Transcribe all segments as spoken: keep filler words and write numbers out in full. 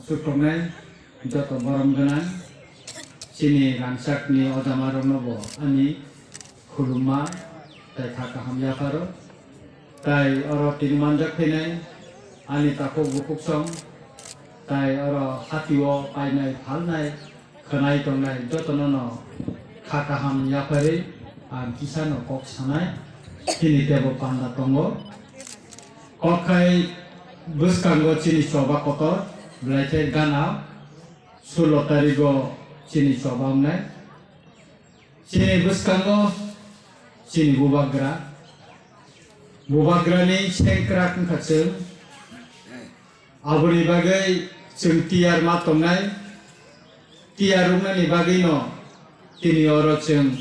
Sukroknai joto borom gwnang chini rangchakni ojamarokno bo ani khulumma tei kha kaham yapharo. Tai oro tini manjak phainai ani takhuk bukhuksong, tai oro hatio painai phalnai khwnai tongnai jotono no kha kaham yapharwi ang kisano kok sanai chini tebo panda tongo. Kok khai bwskango chini choba kotor, belai khe gana sulo tarigo chini choba wngnai. Chini bwskango chini bubagra, bubagrani sengkrak wngkha chwng. Aboni bagwi chwng tiyar ma tongnai, tiyar wngnani bagwino tini oro chwng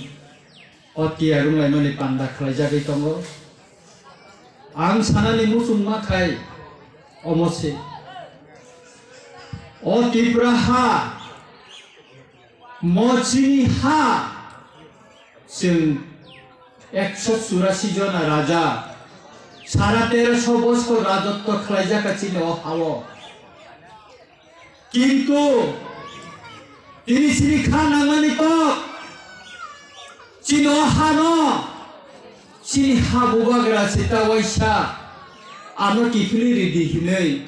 o tiyar wnglaimani panda khlaijagwi tongo. Ang sanani muchungma khai omo se. O Tipra ha, mo chini ha, chwng ekso churasi jona raja, sara teroso boskor rajotto khlaijak kha chini o hao. Kintu tini chini kha nangmani kok, chini o hano, chini ha bubagra sita waisa ano kiphilwi ridi hinwi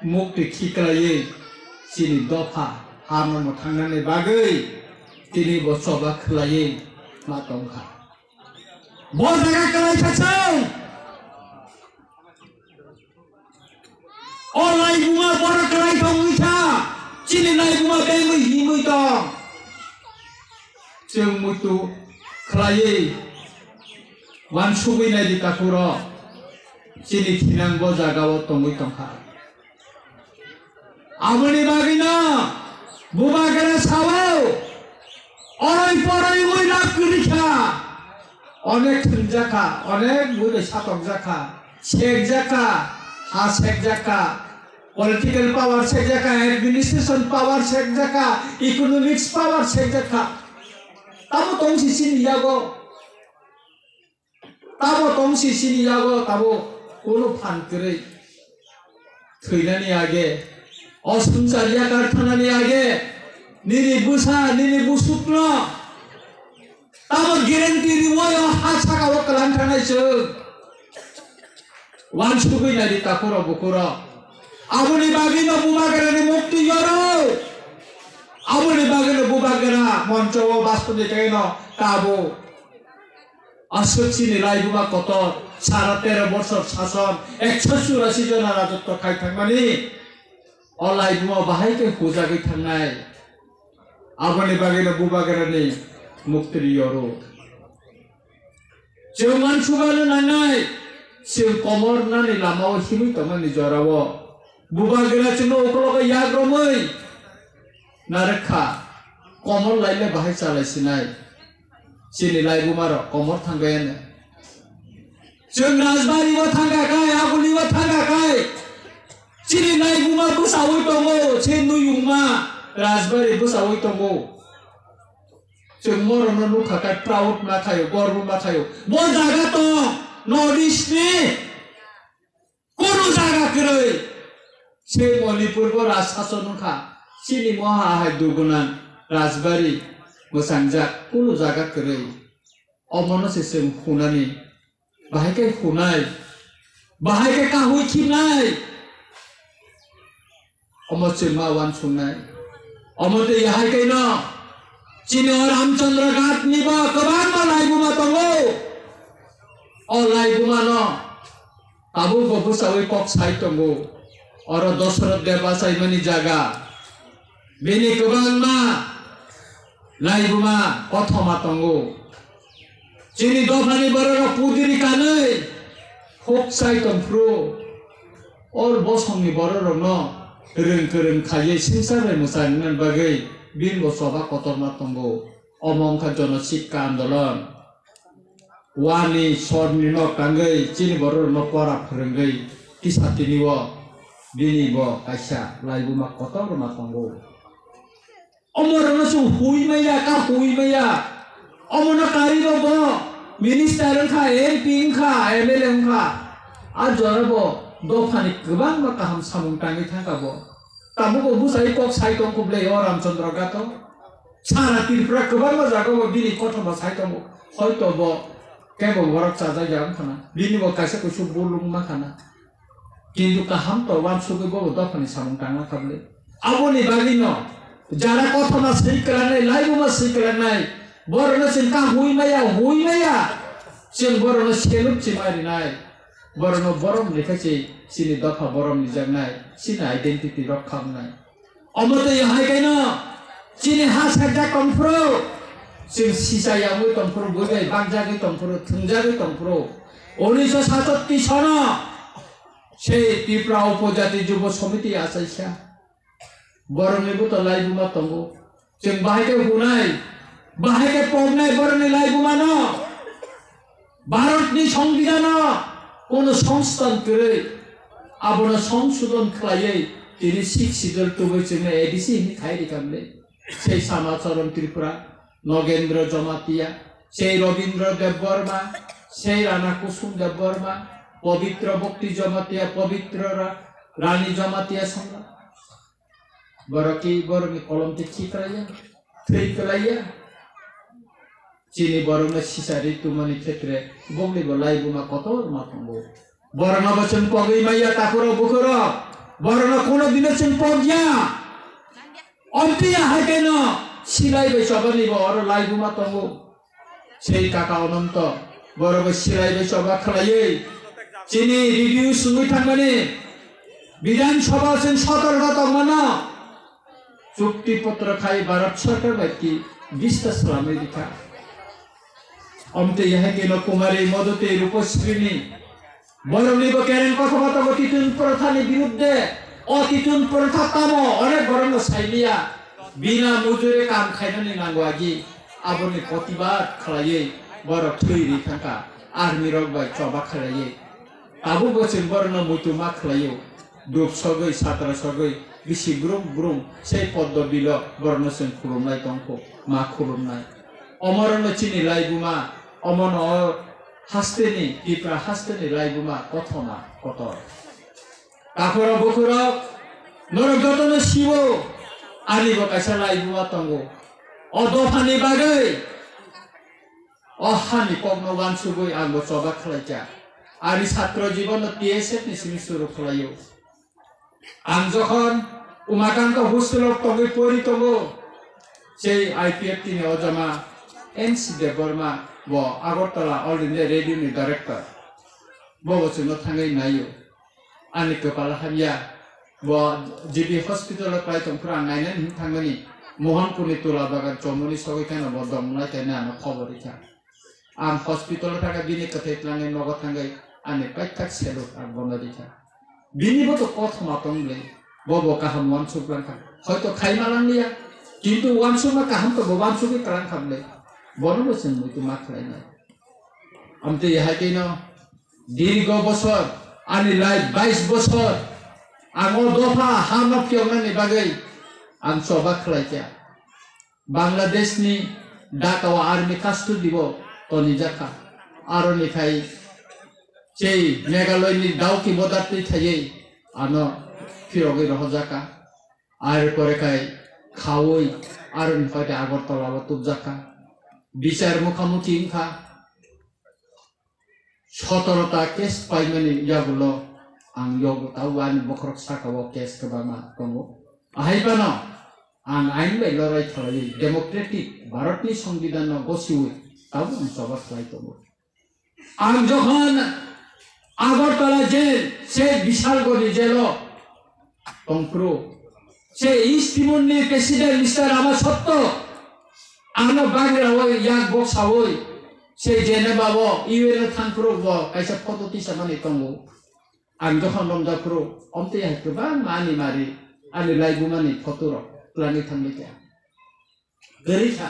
mukti khiklaiwi chini dopha hano mwthangnani bagwi tini bo choba khlaiwi ma tongkha. Bo jaga kwlai kha chwng. O laibuma borok kwlai tongwi kha. Chini laibuma bengwi himwi tong. Chwng muitu khlaiwi wansugwi naidi takhuro. Chini thinang bo jagao tongwi tongkha. Aboni bagwino bubagra sao, oroi poroi ui lab kwrwi kha, onek thwngjak kha, onek bwrwi satokjak kha, sekjak kha, ha sekjak kha, political power sekjak kha, administration power sekjak kha, economics power sekjak kha. Tamo tongsi chini yago. Tamo tongsi chini yago tamo kunu phan kwrwi. Thwinani age, o swngchar yakar thanani age, nini bwsa, nini busukno tamo guarantee riwi o ha sakao kwlang thanai chwng. Wansugwi naidi takhuro bukhuro. Aboni bagwino bubagrani mukti yoro. Aboni bagwino bubagra moncho o bastoni kaino kabo. Aswk chini laibuma kotor, sara tero bosor sason, ekso churasi jona rajotto khai thangmani, o laibuma bahai khe hujagwi thangnai. Aboni bagwino bubagrani muktri yoro. Chwng wansugano nangnai, chwng komor nani lamao himwi tongmani jorao. Bubagra chwngno ukologo yak romwi narwk kha, komor laile bahai chalai sinai. Chini laibuma rok komor thangbai ano. Chwng Rajbari o thangkha khai, Aguli o thangkha khai. Chini laibuma bwsawi tongo, chini nuyungma Rajbari bwsawi tongo. Chwng borokno nukha khai proud ma khaio, gorbo ma khaio. Bo jaga tong, North East ni kunu jaga kwrwi. Se Manipur bo raj sason wngkha. Chini moha hai dugunang Rajbari mwchangjak kunu jaga kwrwi. Omono se chwng hunani. Bahai khe hunai. Bahai khe kahwi khibnai. Omo chwng ma uansuknai. Omo twi yahai kaino chini o Ramchandra Ghat ni bo kwbangma laibuma tongo. O laibuma no tabuk bo bwsawi kok sai tongo. Oro Dosoroth Deb achaimani jaga. Bini kwbangma laibuma kothoma tongo. Chini dophani bororok pudiri kanwi huk chai tongphuru, or bosongni bororokno rwng kwrwng khaiwi swngchar bai mwchang wngna bagwi bini bo choba kotorma tongo. Omo wngkha Jonosikka Andolon. Wani sorni nok tangwi chini bororokno pora phwrwngwi tisa tini o bini bo kaisa laibuma kotorma tongo. Omorokno chwng hui maya, ka hui maya. Omono karwi bo bo minister wngkha, M P wngkha, M L A wngkha. A jora bo dophani kwbangma kaham samung tangwi thangkha bo. Tabuk bo bwsai kok sai tong kho ble o Ramchandra Gato. Sara Tripura kwbangma jaga o bini kothoma sai tongo. Hoito bo kebo borok chajak ya wngkha na. Bini bo kaisa kusu bulung ma kha na. Kintu kaham to wansugwi bo dophani samung tangma kha ble. Aboni bagwi no jara kothoma swi kwlangnai, laibuma swi kwlangnai, borokno chwng ka hui maya, hui maya, chwng borokno seluk chima rinai, borokno borom ni khe chini dopha borom ni jaknai, chini identity rok khamnai. Omo twi hai kaino chini ha sajak tongphuru, chwng sisa yangwi tongphuru, bui bai bakjagwi tongphuru, thwngjagwi tongphuru. Unisho satatti sono sei Tripura Upojati Jubo Samiti achaisa. Borokni bo to laibuma tongo. Chwng bahai khe hunai, bahai khe poknai borokni laibumano. Bharatni Songbidanno kono songstan kwrwi, abono songsodon khlaiwi tini Sixth Schedule tubui chwngno A D C hinwi khai rikha ble. Sei Samacharan Tripura, Nogendra Jamatia, sei Rabindra Debbarma, sei Rana Kusum Debbarma, Pabitra Bhakti Jamatia, Pabitra Ra-, Rani Jamatia songla. Borok ki borokni kolom twi khi kwlaiya, thwi kwlaiya. Chini borokno sisari tumani khetre bokni bo laibuma kotor ma tongo. Borokno bo chwng pogwi maya takhurok bukhurok. Borokno kono dino chwng pogya. Omtiya hai keno silai bai chobani bo oro laibuma tongo. Sei kaka Ononto, borok bai silai bai choba khwlaiwi chini review sungwi thangmani Bidhan Sabha chwng sotorta tongmano chukti potro khai Bharat Sarkar bai ki bistas swlamwi rikha. Omtwi hai keno Kumari Modoti Rupasrini borokni bo kereng kothoma tongo Titun Prothani birudde. O Titun Protha tamo onek borokno sailiya. Bina mujuri kam khainani nango agi. Aboni protibad khlaiwi borok thwi ri thangkha. Army rok bai choba khlaiwi. Tabuk bo chwng borokno muitu ma khlaio. Duk sogwi, satra sogwi, bisi brum brum sei poddo bilo borokno chwng khulumnai tongkho, ma khulumnai. Omorokno chini laibuma, omono o hasteni, Tipra hasteni laibuma kothoma kotor. Takhurok bukhurok, norok jotono siwo, ani bo kaisa laibuma tongo. O dophani bagwi, o hani kokno wansugwi ang bo choba khlaikha. Ani satro jibono T S F ni simi suru khlaio. Ang jokhon Umakanta hostel o tongwi pori tongo, sei I P F T ni ojama N C Debbarma bo Agartala All India Radio ni director. Bo bo chwngno thangwi naio. Ani kwpal hamya. Bo G B hospital o klai tongphuru ang nainani hwn thangmani Mohanpur ni Tula Bagan chomoni sogwi kheno bo dom lai kainwi ano khobor rikha. Ang hospital o thangkha bini kwthwi tlangwi nogo thangwi ani paithak salute ang bono rikha. Bini bo to kothoma tong le, bo bo kaham wansuk langkha. Hoito khaima langliya, kintu wansukma kaham to bo wansugwi kwlangkha le. Bono bo chwng muitu ma khlainai. Amtwi hai khe no dirgo bosor, ani life bais bosor, ang o dopha ha no phiyoknani bagwi ang choba khlaikha. Bangladesh ni Dhaka o army custody o tonijakha. Aroni khai sei Meghalaya ni Dawki border twi thaiwi ano phirogwi rohorjakha. Ar pore khai khaui aroni phaide Agartala o tubjakha. Bichar mukhamuki wngkha. Sotoro ta case paimani yagulo ang yogo tau ani bokhorok saka o case kwbangma tongo. Ahai phano ang ain bai lorai khlaiwi democratic Bharatni Songbidanno gosiwi tabuk ang choba khlai tongo. Ang jokhon Agartala jail, se Bishalgarhni jailo tongphuru, se East Timor ni President Mister Rama Sotto ano bagrawi yak boksawi se Geneva o U N o thangphuru bo kaisa photo tisamani tongo. Ang jokhon romjaphuru omtwi hai kwbangma ani mari, ani laibumani photo rok twlangwi thanglikha. Kwrwi kha.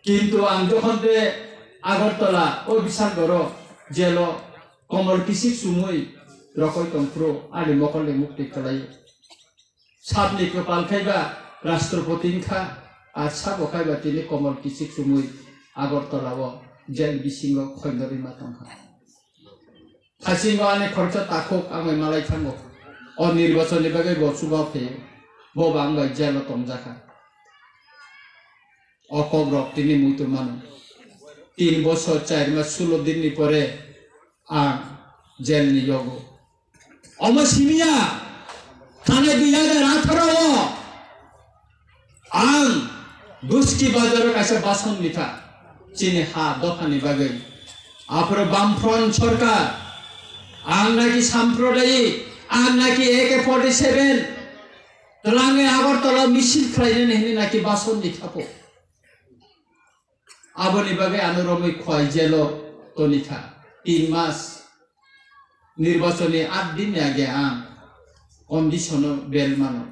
Kintu ang jokhon tei Agartala o Bishalgarh o jail o komol kisik chumui rokoi tongphuru ani mokol ni mukti kwlai. Sabni kwpal khai ba Rashtrapati wngkha, ar sabo khai ba tini komol kisik chumui Agartala o jail bisingo khoindorwi ma tongkha. Thasingo ani khoroksa takhuk ang bai malai thango. O nirbachon ni bagwi bo chuba phaio. Bo bang bai jail o tongjakha. O kok rok tini muitu mano. Tin bosor, char mas, sulo din ni pore ang jail ni yogo. Omo simiya, thanai dui hajar atharo o ang Duski bazar o kaisa bason nikha, chini ha dopha ni bagwi. Aphuru Bamfront sorkar, ang naki samprodayik, ang naki A K forty seven, twlangwi Agartala misil khlainani hinwi naki bason nikha po. Aboni bagwi ano romwi khwai jail o tonikha. Tin mas nirbachon ni aat din ni age ang condition o bail mano.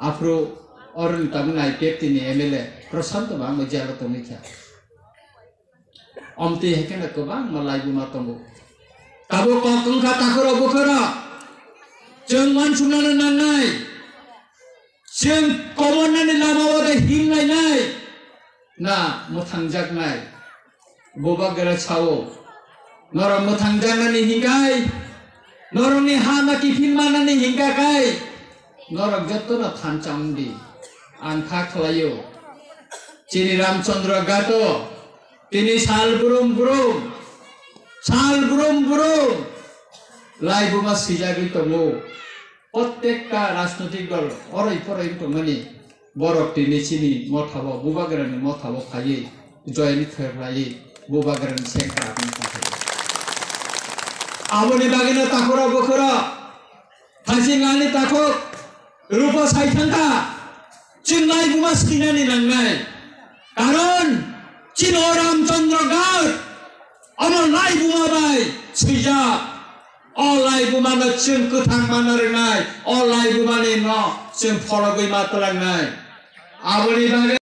Aphuru oroni tabuk nai pepti ni M L A Prashanto bangma jail o tongwi kha. Omtwi hai kheno kwbangma laibuma tongo. Tabuk kok wngkha takhurok bukhurok. Chwng uansuknano nangnai. Chwng komornani lama o de himlainai. Na mwthangjaknai. Bubagra sao, norok mwthangjaknani hinkai, norokni ha no kiphil manani hinka kai, norok jotono thansa wngdi. Ang kha khlaio, chini Ramchandra Ghat o tini sal brum brum, sal brum brum laibuma swijagwi tongo. Prottekta rajnotik dol oroi poroi wng tongmani borok tini chini mothao, Bubagrani mothao phaiwi join khlaiwi Bubagrani sengkrak wng tongkha. Aboni bagwino takhurok bukhurok thaching ani takhuk rupo sai thangkha, chwng laibuma swinani nangnai. Karon chini o Ramchandra Ghat omo laibuma bai swijak. O laibumano chwng kwthang manna rwngnai, o laibumani no chwng phologwi ma twlangnai. Aboni bagwi